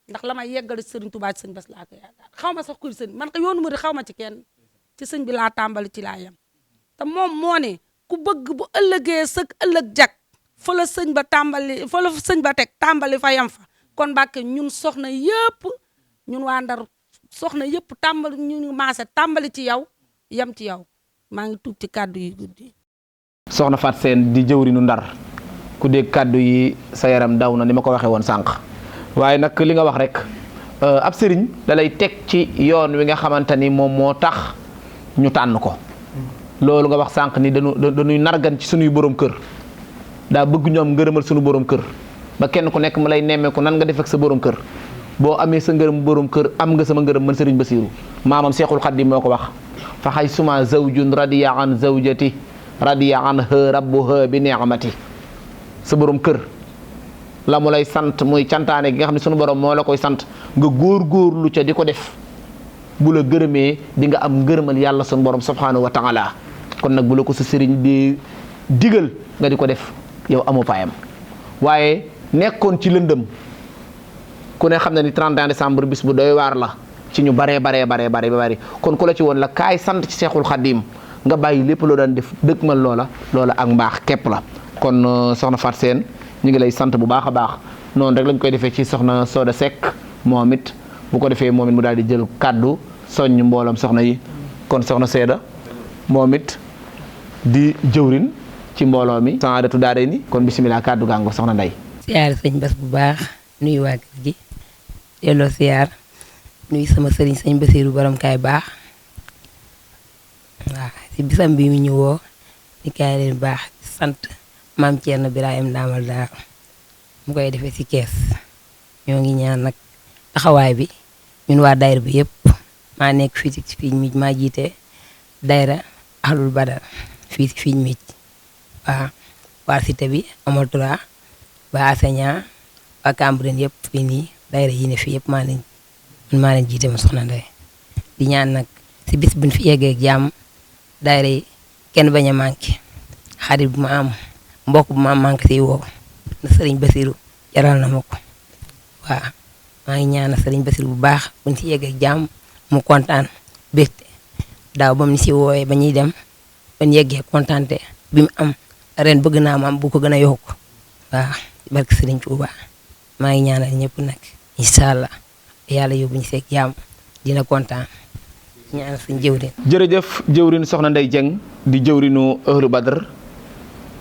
ndax la may yeggale sëriñ Touba ci sëñ Bas laa ko yaakaar xaw ma sax kuy sëñ man ko yoonu mu xaw ma ci kenn ci sëñ bi laa tàmbali ci laa yem te moom moo ne ku bëgg bu ëllëgee sëg ëllëg jag fa la sëñ ba tàmbali fa la sëñ ba teg tàmbali fa yem fa kon Mbàkke ñun soxna yëpp ñun waa Ndar soxna yëpp tàmbali ñu maase tàmbali ci yow yem ci yow maa ngi tuub ci kàddu yi guddi. soxna Fat Seen di jëwrinu Ndar ku dégg kàddu yi sa yaram daw na ni ma ko waxee woon sànq waaye nag li nga wax rek ab sëriñ da lay teg ci yoon wi nga xamante ni moom moo tax ñu tànn ko loolu nga wax sànq ni dañuy nargan ci suñuy borom kër daa bëgg ñu am ngërëmal suñu borom kër ba kenn ku nekk mu lay nemmeeku nan nga def ak sa borom kër boo amee sa ngërëm borom kër am nga sama ngërëm man sëriñ Basiiru maamam Seexul Xadiim moo ko wax fa xay suma zawjun radiya an zawjati radiya an rabbuha bi ni'mati sa borom kër la mu lay sant muy cantaane gi nga xam ne sunu borom moo la koy sant nga góor-góorlu ca di ko def bu la gërëmee di nga am ngërëmal yàlla sunu borom subhanahu wa taala kon nag bu la ko sa sëriñ di digal nga di ko def yow amoo payam waaye nekkoon ci lëndëm ku ne xam ne ni 31 décembre bis bu doy waar la ci ñu baree kon ku la ci woon la kaay sant ci Seexul Xadiim nga bàyyi lépp loo daan def dëgmal loola ak mbaax képp la kon soxna Fat Seen ñu ngi lay sant bu baax a baax noonu rek lañ koy defee ci soxna Soda Seck moom it bu ko defee moom it mu daal di jël kàddu soññ mbooloom soxna yi kon soxna Seeda moom it di jëwrin ci mbooloo mi Saadatu Daarayni kon bisimilah kàddu gàngo soxna Ndey siyaar sëñ Bas bu baax nuyu waa kër gi delloo siyaar nuyu sama sëriñ sëñ Basiiru borom kaay baax waaw si bisam bi mu ñu woo ni kaay leen baax sant maam Thierno Birahim Ndamal Daar mu koy defee ci kees ñoo ngi ñaan nag taxawaay bi ñun waa daayira bi yëpp maa nekk fii ci Fiiñ Mij maa jiite daayira Ahlul Badar fii ci Fiiñ Mij waa cité bi amal tura waa Aseña waa Cambérène yëpp fii nii daayira yi ne fii yëpp maa leen jiite ma soxna Ndey di ñaan nag ci bis buñ fi yeggee ak jàmm daayira yi kenn bañ a manqué xarit bu ma am mbokk bu ma am manqué si woo na sëriñ Basiru jaral na ma ko waaw maa ngi ñaan sëriñ Basiru bu baax buñ si yeggee ak jàmm mu kontaan bégte daaw ba mu si woowee ba ñuy dem bañ yeggee kontaante bi mu am ren bëgg naa ma am bu ko gën a yokk waaw barke sëriñ Tuuba maa ngi ñaanal ñëpp nag incha allah yàlla yóbbu ñu seeg jàmm dina kontaan ñaanal suñu jëwrin jërëjëf jëwrin soxna Ndey Jeng di jëwrinu Ahlu Badr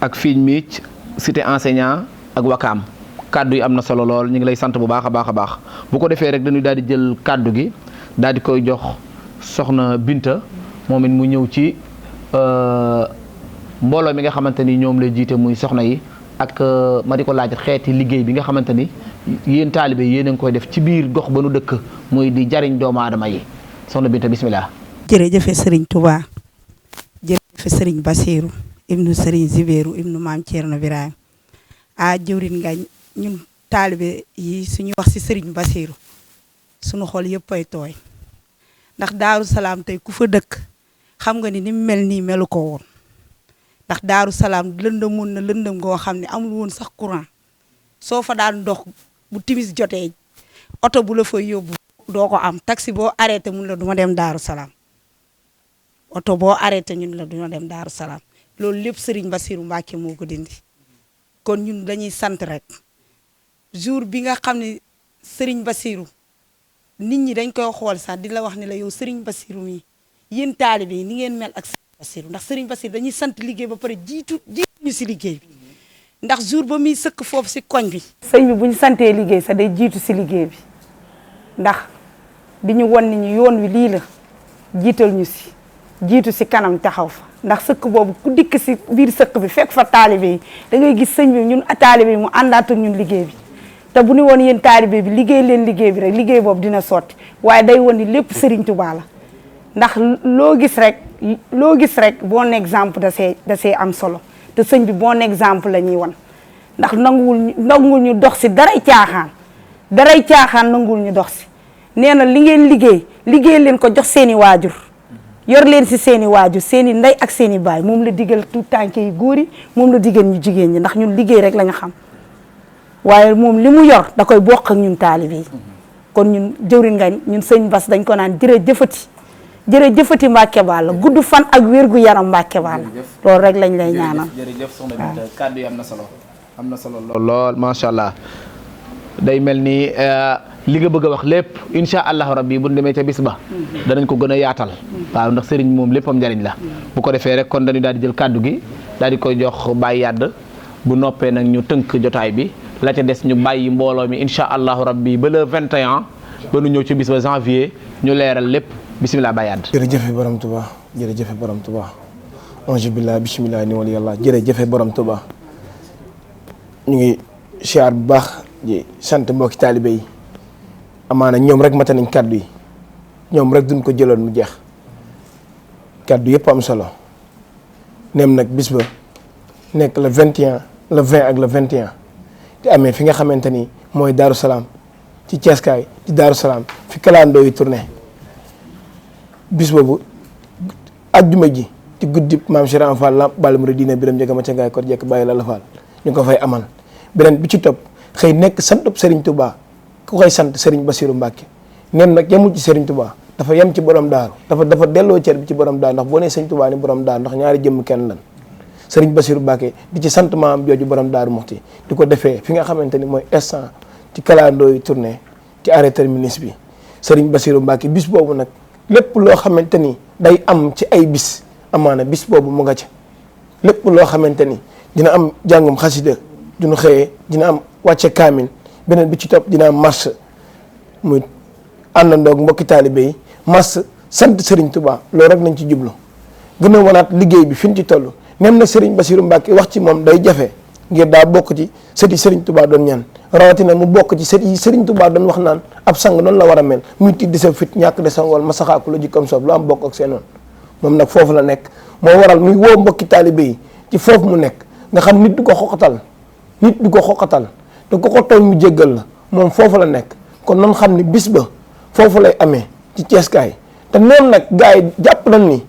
ak Fiiñ Mij cité enseignant ak Wakaam kaddu yi am na solo lool ñu ngi lay sant bu baax a baax bu ko defee rek dañuy daal di jël kaddu gi daal di koy jox soxna Binta moom it mu ñëw ci mbooloo mi nga xamante ni ñoom lay jiite muy soxna yi ak ma di ko laaj xeeti liggéey bi nga xamante ni yéen taalibe yéen a ngi koy def ci biir gox ba nu dëkk muy di jariñ doomu aadama yi soxna Binta bismillah. jërëjëf Serigne Touba jërëjëf Serigne Basiru ibnu Serigne Zibéru ibnu maam Thierno Birahim jëwrin Ngañ ñun taalibe yi suñu wax ci Serigne Basiru suñu xol yëpp ay tooy ndax Daaru Salaam tey ku fa dëkk xam nga ni mu mel nii melu ko woon ndax Daaru Salaam lëndëmoon na lëndëm goo xam ne amul woon sax courant soo fa daan dox bu timis jotee oto bu la fa yóbbu doo ko am taxi boo arrêté mun la duma dem Daaru Salaam oto boo arrêté ñun la duma dem Daaru Salaam loolu lépp Serigne Bassirou Mbacké moo ko dindi kon ñun dañuy sant rek jour bi nga xam ne Serigne Bassirou nit ñi dañ koy xool sax di la wax ne la yow Serigne Bassirou mi yéen taalibe yi ni ngeen mel ak Serigne Bassirou ndax Serigne Bassirou dañuy sant liggéey ba pare jiitu ñu si liggéey bi ndax jour ba muy sëkk foofu si koñ bi. sëñ bi bu ñu santee liggéey sax day jiitu si liggéey bi ndax di ñu won ni ñu yoon wi lii la jiital ñu si jiitu si kanam taxaw fa ndax sëkk boobu ku dikk si biir sëkk bi fekk fa taalibe yi da ngay gis sëñ bi ñun taalibe yi mu àndaat ak ñun liggéey bi te bu ñu woon yéen taalibe bi liggéey leen liggéey bi rek liggéey boobu dina sotti waaye day won ni lépp Serigne Touba la ndax loo gis rek bon exemple da see am solo te sëñ bi bon exemple la ñuy wan ndax nanguwul ñu dox si daray caaxaan nanguwul ñu dox si nee na li ngeen liggéey leen ko jox seeni waajur yor leen si seeni waajur seeni ndey ak seeni baay moom la digal tout tànk yi góor yi moom la digal ñu jigéen ñi ndax ñun liggéey rek la ñu xam waaye moom li mu yor da koy bokk ak ñun taalibe yi kon ñun jëwriñ Ngagne ñun sëñ Bass dañ ko naan jërëjëfati Mbacké Balla gudd fan ak wér gu yaram Mbacké Balla loolu rek lañ lay ñaanal. jërëjëf soxna Binta kàddu yi am na solo lool macha allah day mel ni li nga bëgg a wax lépp incha allahu rabbi bu ñu demee ca bis ba danañ ko gën a yaatal waaw ndax sëriñ moom léppam njariñ la bu ko defee rek kon dañu daal di jël kàddu gi daal di koy jox Baye Yade bu noppee nag ñu tënk jotaay bi la ca des ñu bàyyi mbooloo mi incha allahu rabbi ba le 21 ba nu ñëw ci bis ba janvier ñu leeral lépp bisimilah Baye Yade. jërëjëf borom Touba jërëjëf borom Touba ange billah bisimilah ni wala yàlla jërëjëf borom Touba ñu ngi siyaar bu baax di sant mbokki taalibe yi amaana ñoom rek mata nañ kaddu yi ñoom rek duñ ko jëloon mu jeex kaddu yëpp am solo nem nag bis ba nekk le 21 le 20 ak le 21 te amee fi nga xamante ni mooy Daaru Salaam ci Ceeskaay ci Daaru Salaam fi kalandoo yi tourné bis boobu ajjuma ji ci guddi maam Cheikh Ibra Fall Lamp Balla Mouridina biram njëkk ma ca ngaay ko jekk bàyyi la la Fall ñu ko fay amal beneen bi ci topp xëy nekk santub Serigne Touba ku koy sant Serigne Bassirou Mbacké nem nag yemul ci Serigne Touba dafa yem ci borom daaru dafa delloo cër bi ci borom daaru ndax boo nee Serigne Touba ni borom daaru ndax ñaari jëmm kenn lan Serigne Bassirou Mbacké di ci sant maam jooju borom daaru Muxti di ko defee fi nga xamante ni mooy instant ci kalandoo yi tourné ci arrêt terminus bi Serigne Bassirou Mbacké bis boobu nag lépp loo xamante ni day am ci ay bis amaana bis boobu mu nga ca lépp loo xamante ni dina am jàngum xasida duñu xëyee dina am wàcce kaamil beneen bi ci topp dina am marche muy àndandoog mbokki taalibe yi marche sant Serigne Touba loolu rek nañ ci jublu gën a wanaat liggéey bi fi ñu ci toll nem na Serigne Bassirou Mbacké wax ci moom day jafe ngir daa bokk ci sëti Serigne Touba doon ñaan rawatina mu bokk ci sët yi Serigne Touba doon wax naan ab sang noonu la war a mel muy tiit di sa fit ñàkk de sangool ma saxaaku la jikkoom soob lu am bokk ak seen noonu moom nag foofu la nekk moo waral muy woo mbokki taalibe yi ci foofu mu nekk nga xam nit du ko xoqatal te ko ko tooñ mu jéggal la moom foofu la nekk kon nan xam ni bis ba foofu lay amee ci Ceeskaay te noonu nag gars yi jàpp nañ ni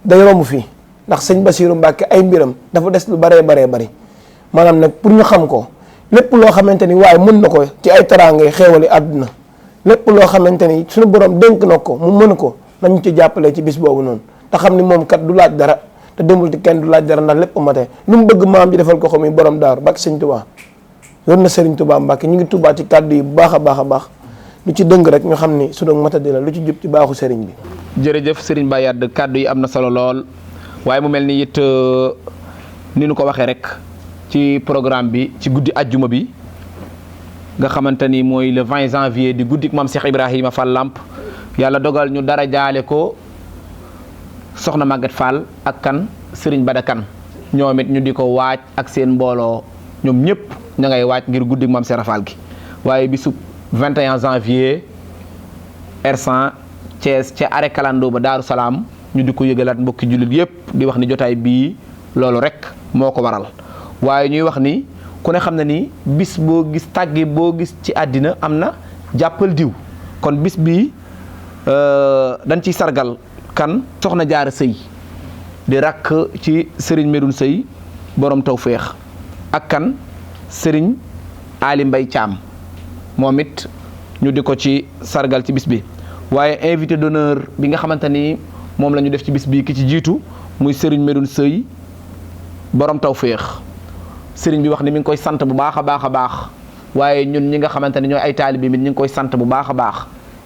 day romb fii ndax sëñ Bassirou Mbacké ay mbiram dafa des lu baree bari maanaam nag pour ñu xam ko lépp loo xamante ni waaye mën na ko ci ay teraangay xeewali àdduna lépp loo xamante ni suñu borom dénk na ko mu mën ko nañu ci jàppale ci bis boobu noonu te xam ni moom kat du laaj dara te demul te kenn du laaj dara ndax lépp matee lu mu bëgg maam ji defal ko muy borom daaru bak sëñ Touba yoon na Serigne Touba Mbacké ñu ngi Touba ci kàddu yi bu baax a baax lu ci dëng rek ñu xam ni su doon matadi la lu ci jub ci baaxu Serigne bi. jërëjëf Serigne Baye Yade kàddu yi am na solo lool waaye mu mel ni it ni nu ko waxee rek ci programme bi ci guddi ajjuma bi nga xamante ni mooy le 20 janvier di guddik maam Cheikh Ibrahima Fall Lamp yàlla dogal ñu dara jaale ko soxna Maguette Fall ak kan Serigne Bada Kane ñoom it ñu di ko waaj ak seen mbooloo ñoom ñëpp ña ngay waaj ngir guddik maam Cheikh Fall gi waaye bisub 21 janvier R100 Thiès ca arrêt Kalando ba Daaru Salaam ñu di ko yëgalaat mbokki jullit yëpp di wax ni jotaay bii loolu rek moo ko waral waaye ñuy wax ni ku ne xam na ni bis boo gis tàgge boo gis ci àddina am na jàppal diw kon bis bii dañ ciy sargal kan soxna Jaara Sëy di rakk ci Serigne Medoune Sey borom tawféex ak kan Serigne Ali Mbay Thiam moom it ñu di ko ci sargal ci bis bi waaye invité d'honneur bi nga xamante ni moom la ñu def ci bis bi ki ci jiitu muy Serigne Medoune Sey borom tawféex Serigne bi wax ni mi ngi koy sant bu baax a baax a baax waaye ñun ñi nga xamante ne ñooy ay taalibe bi ñu ngi koy sant bu baax a baax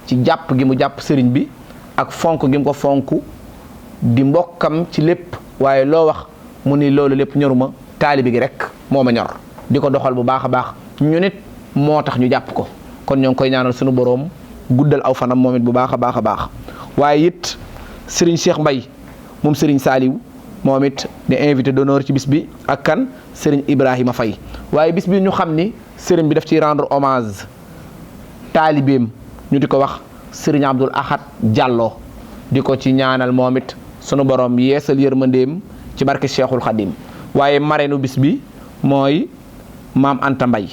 ci jàpp gi mu jàpp Serigne bi ak fonk gi mu ko fonk di mbokkam ci lépp waaye loo wax mu ni loolu lépp ñoruma taalibe gi rek moo ma ñor di ko doxal bu baax a baax ñu nit moo tax ñu jàpp ko kon ñoo ngi koy ñaanal suñu boroom guddal aw fanam moom it bu baax a baax a baax waaye it Serigne Cheikh Mbay moom Serigne Saliou moom it di invité d'honneur ci bis bi ak kan Serigne Ibrahima Faye waaye bis bi ñu xam ni Serigne bi daf ciy rendre hommage taalibeem ñu di ko wax Serigne Abdoul Ahad Diallo di ko ci ñaanal moom it sunu borom yeesal yërmandeem ci barke Cheikhul Khadim waaye marraine bis bi mooy maam Anta Mbay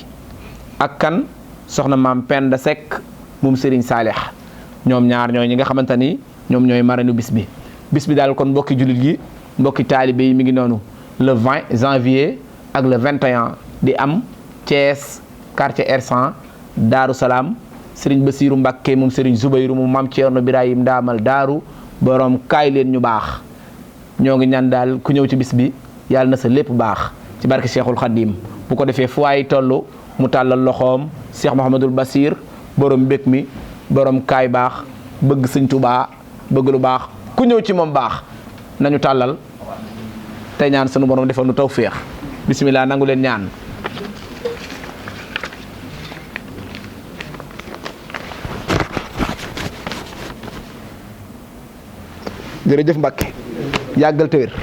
ak kan soxna maam Penda Seck moom Serigne Salih ñoom ñaar ñooy ñi nga xamante ni ñoom ñooy marraine bis bi daal kon mbokki jullit gi mbokki taalibe yi mi ngi noonu le 20 janvier ak le 21 di am Thiès quartier R100 Daaru Salaam Serigne Bassirou Mbacké moom Serigne Zoubayrou moom Mame Thierno Birahim Daamal Daaru borom kaay leen ñu baax ñoo ngi ñaan daal ku ñëw ci bis bi yàlla na sa lépp baax ci barke Cheikhul Khadim bu ko defee fu waay toll mu tàllal loxoom Cheikh Mouhamadul Bassir borom mbég mi borom kaay baax bëgg Sëñ Tuubaa bëgg lu baax ku ñëw ci moom baax nañu tàllal tey ñaan sunu borom defal nu tawféex bismillah nangu leen ñaan jërëjëf Mbàkke yàggal te wér